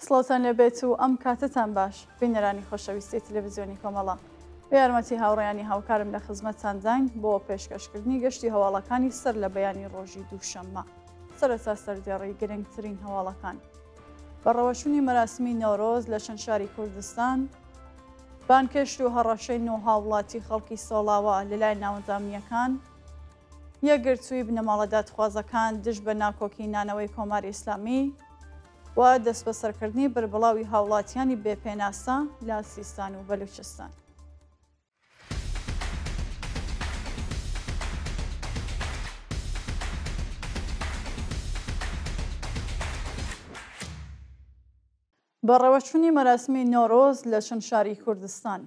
سڵاوتان لێبێت و ئەم کاتەتان باش بینەرانی خۆشەویستی تەلەڤزیۆنی کۆمەڵە. بە یارمەتی هاوڕێیانی هاوکارم لە خزمەتتانداین بۆ پێشکەشکردنی گەشتی هەواڵەکانی سەر لە بەیانی ڕۆژی دووشەممە. سەرەتا سەردێڕی گرنگترین هەواڵەکان. بەڕێوەچوونی مەراسمی نەورۆز لە چەند شاری کوردستان، بانگهێشت و هەڕەشەی نۆ هاوڵاتی خەڵکی سۆڵاوە لەلایەن ناوەندە ئەمنییەکان، یەکگرتووی بنەماڵە دادخوازەکان دژ بە ناکۆکی نانەوەی کۆماری ئیسلامی و دەستبەسەرکردنی بربڵاوی هاوڵاتیانی بێ پێناسە لە سیستان و بەلوچستان. بەڕێوەچوونی مەراسمی نەورۆز لە چەند شاری کوردستان.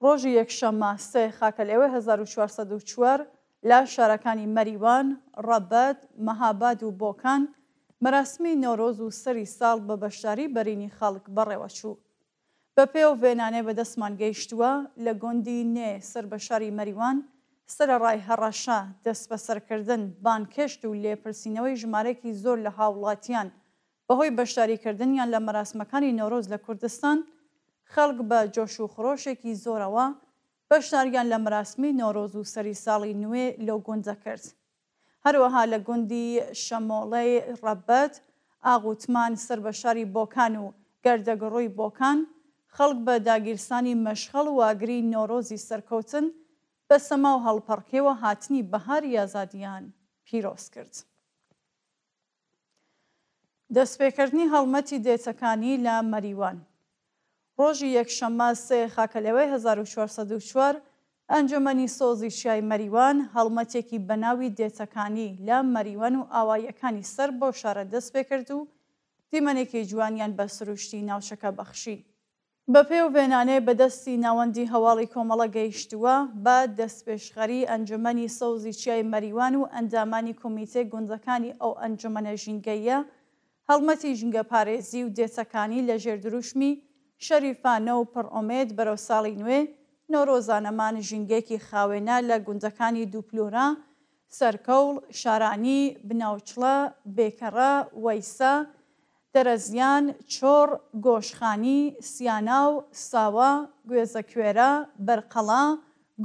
ڕۆژی یەکشەممە سێ خاکەلێوەی 1404 لە شارەکانی مەریوان، ڕەبەت، مەهاباد و بۆکان مەراسمی نەورۆز و سەری ساڵ بە بەشداری بەرینی خەڵک بەڕێوەچوو. بەپێی ئەو وێنانەی بەدەستمان گەیشتووە، لە گوندی نێ سەر بە شاری مەریوان، سەرەڕای هەڕەشە، دەستبەسەرکردن، بانگهێشت و لێپرسینەوەی ژمارەیەکی زۆر لە هاووڵاتیان بەهۆی بەشداریکردنیان لە مەراسمەکانی نەورۆز لە کوردستان، خەڵک بە جۆش و خرۆشێکی زۆرەوە بەشداریان لە مەراسمی نەورۆز و سەری ساڵی نوێ لەو گوندە کرد. هەروەها لە گوندی شەمۆڵەی ڕەبەت، ئاغوتمان سەر بە شاری بۆکان و گردەگڕووی بۆکان، خەڵک بە داگیرسانی مەشخەڵ و ئاگری نۆرۆزی سەرکەوتن، بە سەما و هەڵپەڕکێوە هاتنی بەهاری ئازادییان پیرۆز کرد. دەستپێکردنی هەڵمەتی دێتەکانی لە مەریوان. ڕۆژی یەکشەممە سێ خاکەلێوەی 1404، ئەنجومەنی سۆزی چیای مەریوان هەڵمەتێکی بە ناوی دێتەکانی لە مەریوان و ئاواییەکانی سەر بەو شارە دەستپێکرد و دیمەنێکی جوانیان بە سروشتی ناوچەکە بەخشی. بەپێی ئەو وێنانەی بە دەستی ناوەندی هەواڵی کۆمەڵە گەیشتووە، بە دەستپێشخەریی ئەنجومەنی سەوزی چیای مەریوان و ئەندامانی کۆمیتەی گوندەکانی ئەو ئەنجومەنە ژینگەییە، هەڵمەتی ژینگەپارێزی و دێتەکانی لە ژێر دروشمی شەریفانە و پڕ ئومێد بەرەو ساڵی نوێ، نەورۆزانەمان ژینگەیەکی خاوێنە لە گوندەکانی دووپلۆرە، سەرکەوڵ، شارانی، بناوچڵە، بێکەڕە، وەیسە، دەرەزیان، چۆڕ، گۆشخانی، سیاناو، ساوا، گوێزەکوێرە، بەرقەڵا،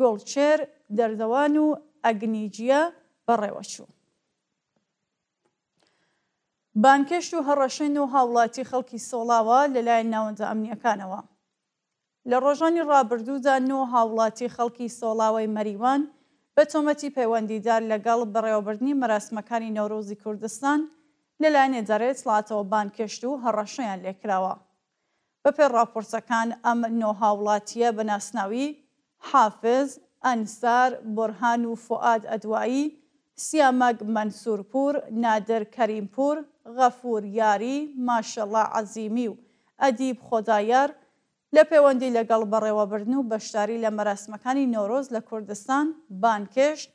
گوڵچێر، دەردەوان و ئەگنیجیە بەڕێوەچوو. بانگهێشت و هەڕەشەی نۆ هاوڵاتی خەڵکی سۆڵاوە لەلایەن ناوەندە ئەمنییەکانەوە. لە ڕۆژانی ڕابردوودا نۆ هاوڵاتی خەڵکی سۆڵاوەی مەریوان بە تۆمەتی پەیوەندیدار لەگەڵ بەڕێوەبردنی مەراسمەکانی نەورۆزی کوردستان لەلایەن ئیدارەی ئیتڵاعاتەوە بانگهێشت و هەڕەشەیان لێکراوە. بەپێی ڕاپۆرتەکان ئەم نۆ هاوڵاتییە بە ناسناوی، حافز، ئەنسار، بورهان و فوئاد ئەدوایی، سیامەک مەنسوورپوور، نادر کەریمپوور، غەفوور یاری، ماشەڵا عەزیمی و ئەدیب خۆدایار، لە پێوەندی لەگەڵ بەڕێوەبردن و بەشداری لە مەراسمەکانی نەورۆز لە کوردستان، بانگهێشت،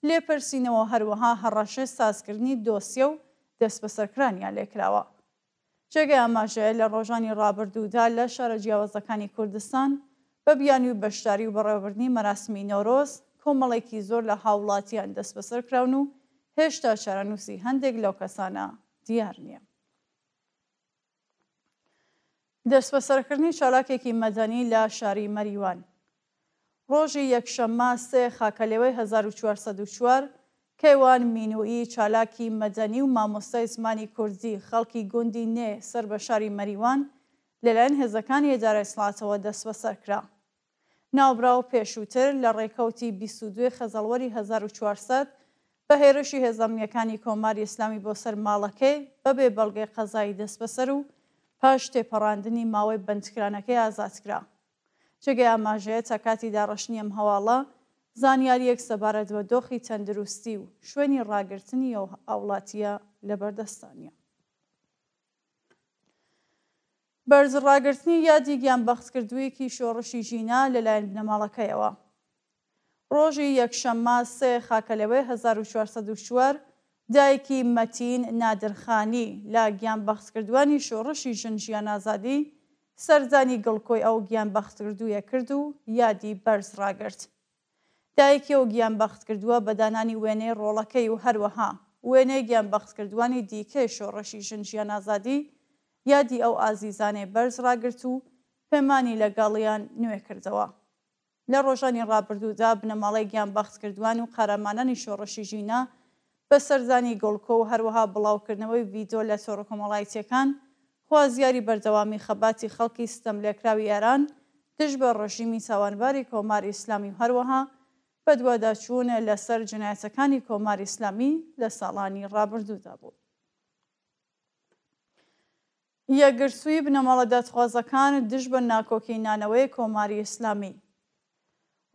لێپرسینەوە و هەروەها هەڕەشەی سازکردنی دۆسیە و دەستبەسەرکرانیان لێکراوە. جێگەی ئاماژەیە لە ڕۆژانی ڕابردوودا لە شارە جیاوازەکانی کوردستان بە بیانووی بەشداری و بەڕێوەبردنی مەراسمی نەورۆز کۆمەڵێکی زۆر لە هاوڵاتیان دەستبەسەر کراون و هێشتا چارەنووسی هەندێک لەو کەسانە دیار نییە. دەستبەسەرکردنی چالاکێکی مەدەنی لە شاری مەریوان. ڕۆژی یەکشەممە سێ خاکەلێوەی 1404، کەیوان مینوویی چالاکی مەدەنی و مامۆستای زمانی کوردی خەڵکی گوندی نێ سەر بە شاری مەریوان لەلایەن هێزەکانی ئیدارەی ئیتڵاعاتەوە دەستبەسەر کرا. ناوبراو پێشووتر لە ڕێکەوتی 22 خەزەڵوەری 1400 بە هێرشی هێزە ئەمنییەکانی کۆماری ئیسلامی بۆ سەر ماڵەکەی بەبێ بەڵگەی قەزایی دەستبەسەر و پاش تێپەڕاندنی ماوەی بەندکرانەکەی ئازاد کرا. جێگەی ئاماژەیە تا کاتی داڕشتنی ئەم هەواڵە، زانیارییەک سەبارەت بە دۆخی تەندروستی و شوێنی ڕاگرتنی ئەو هاوڵاتییە لەبەردەستدا نییە. بەرز ڕاگرتنی یادی گیانبەختکردوویەکی شۆڕشی ژینا لەلایەن بنەماڵەکەیەوە. ڕۆژی یەکشەممە سێ خاکەلێوەی 1404 دایکی مەتین نادرخانی لە گیانبەختکردووانی شۆڕشی ژن ژیان ئازادی سەردانی گڵکۆی ئەو گیانبەختکردوویە کرد و یادی بەرز ڕاگرت. دایکی ئەو گیانبەختکردووە بە دانانی وێنەی ڕۆڵەکەی و هەروەها وێنەی گیانبەختکردووانی دیکەی شۆڕشی ژن ژیان ئازادی. یادی ئەو ئازیزانەی بەرز ڕاگرت و پەیمانی لە گەڵیان نوێ کردەوە. لە ڕۆژانی ڕابردوودا بنەماڵەی گیانبەختکردووان و قارەمانانی شۆڕشی ژینا بە سەردانی گوڵکۆ و هەروەها بڵاوکردنەوەی ڤیدۆ لە تۆڕە کۆمەڵایتییەکان خوازیاری بەردەوامی خەباتی خەڵکی ستەملێکراوی ئێران دژ بە ڕژیمی تاوانباری کۆماری ئیسلامی و هەروەها بەدواداچوون لەسەر جنایەتەکانی کۆماری ئیسلامی لە ساڵانی ڕابردوودا بوو. یەکگرتووی بنەماڵە دادخوازەکان دژ بە ناکۆکی نانەوەی کۆماری ئیسلامی.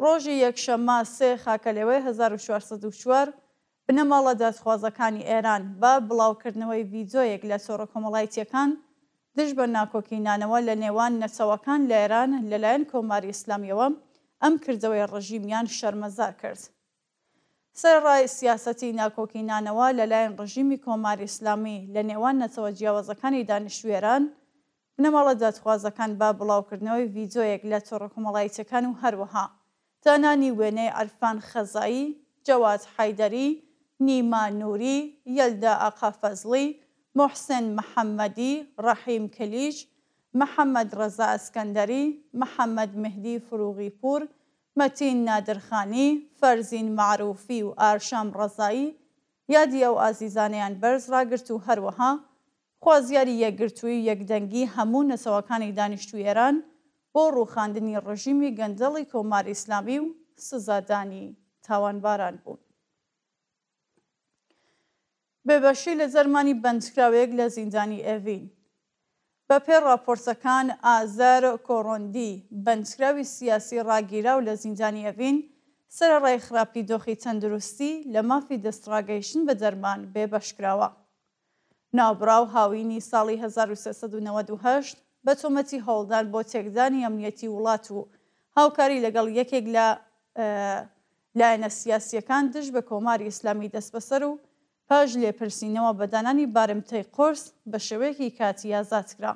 ڕۆژی یەکشەممە سێ خاکەلێوەی 1404 بنەماڵە دادخوازەکانی ئێران بە بڵاوکردنەوەی ڤیدیۆیەک لە تۆڕە کۆمەڵایتییەکان دژ بە ناکۆکی نانەوە لە نێوان نەتەوەکان لە ئێران لەلایەن کۆماری ئیسلامییەوە ئەم کردەوەی ڕژیمیان شەرمەزار کرد. سەرەڕای سیاسەتی ناکۆکی نانەوە لە لایەن ڕژیمی کۆماری ئیسلامی لە نێوان نەتەوە جیاوازەکانی دانیشتووی ئێران، بنەماڵە دادخوازەکان بە بڵاوکردنەوەی ڤیدیۆیەک لە تۆڕە کۆمەڵایتیەکان و هەروەها دانانی وێنەی عرفان خەزایی، جەواد حەیدەری، نیما نوری، یەلدا ئاقا فەزڵی، موحسێن محەممەدی، ڕەحیم کلیچ، محەممەد ڕەزا ئەسکەندەری، محەممەد مهدی فروغی پوور، مەتین نادرخانی، فەرزین مەعروفی و ئارشام ڕەزایی یادی ئەو ئازیزانەیان بەرز ڕاگرت و هەروەها خوازیاری یەکگرتوویی و یەکدەنگی هەموو نەتەوەکانی دانیشتووی ئێران بۆ ڕووخاندنی ڕژیمی گەندەڵی کۆماری ئیسلامی و سزادانی تاوانباران بوون. بێبەشی لە دەرمانی بەندکراوێک لە زیندانی ئێڤین. بەپێی ڕاپۆرتەکان ئازەر کۆرۆندی، بەندکراوی سیاسی ڕاگیراو لە زیندانی ئێڤین، سەرەڕای خراپی دۆخی تەندروستی، لە مافی دەستڕاگەیشتن بە دەرمان بێبەشکراوە. ناوبراو هاوینی ساڵی 1398 بە تۆمەتی هەوڵدان بۆ تێکدانی ئەمنیەتی وڵات و هاوکاری لەگەڵ یەکێک لە لایەنە سیاسییەکان دژ بە کۆماری ئیسلامی دەستبەسەر و پاش لێپرسینەوە بە دانانی بارمتەی قورس بە شێوەیەکی کاتی ئازاد کرا.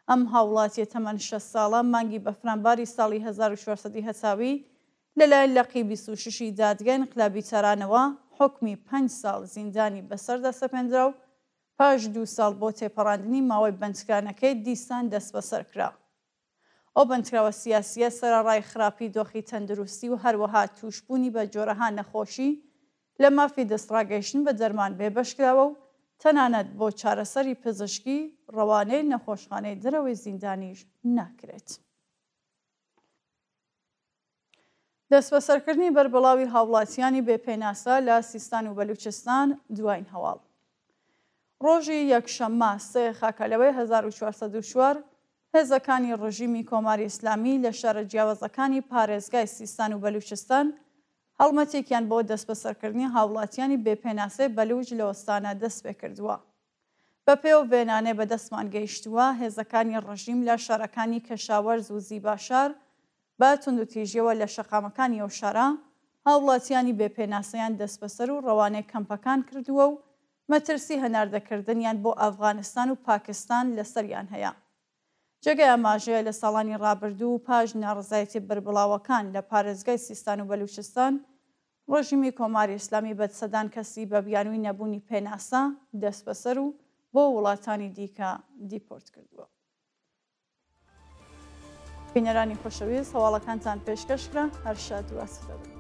ئەم هاوڵاتییە تەمەن 60 ساڵە مانگی بەفرانباری ساڵی 1400 ی هەتاوی لەلایەن لقی 26 ی دادگای ئینقلابی تارانەوە حوکمی پەنج ساڵ زیندانی بەسەردا سەپێندرا و پاش دوو ساڵ بۆ تێپەڕاندنی ماوەی بەندکرانەکەی دیسان دەستبەسەر کرا. ئەو بەندکراوە سیاسییە سەرەڕای خراپی دۆخی تەندروستی و هەروەها تووشبوونی بە جۆرەها نەخۆشی، لە مافی دەستڕاگەیشتن بە دەرمان بێبەشکراوە و تەنانەت بۆ چارەسەری پزیشکی ڕەوانەی نەخۆشخانەی دەرەوەی زیندانیش ناکرێت. دەستبەسەرکردنی بەربڵاوی هاوڵاتیانی بێ پێناسە لە سیستان و بەلوچستان دواین هەواڵ. ڕۆژی یەکشەممە سێ خاکەلەوەی 1404 هێزەکانی ڕژیمی کۆماری ئیسلامی لە شارە جیاوازەکانی پارێزگای سیستان و بەلوچستان هەڵمەتێکیان بۆ دەستبەسەرکردنی هاوڵاتیانی بێ پێناسەی بەلوچ لە ئۆستانە دەستپێکردووە. بەپێی ئەو وێنانەی بەدەستمان گەیشتووە، هێزەکانی ڕژیم لە شارەکانی کەشاوەرز و زیباشار بە توندوتیژیەوە لە شەقامەکانی ئەو شارە هاوڵاتیانی بێ پێناسەیان دەستبەسەر و ڕەوانەی کەمپەکان کردووە و مەترسی هەناردەکردنیان بۆ ئەفغانستان و پاکستان لەسەریان هەیە. جێگای ئاماژەیە لە ساڵانی ڕابردوو و پاش ناڕەزایەتیە بەربڵاوەکان لە پارێزگای سیستان و بەلوچستان، ڕێژیمی کۆماری ئیسلامی بە سەدان کەسی بە بیانووی نەبوونی پێناسە دەستبەسەر و بۆ وڵاتانی دیکە دیپۆرت کردووە. بینەرانی خۆشەویست هەواڵەکانتان پێشکەش کرا، هەر شاد و ئاسوودە بن.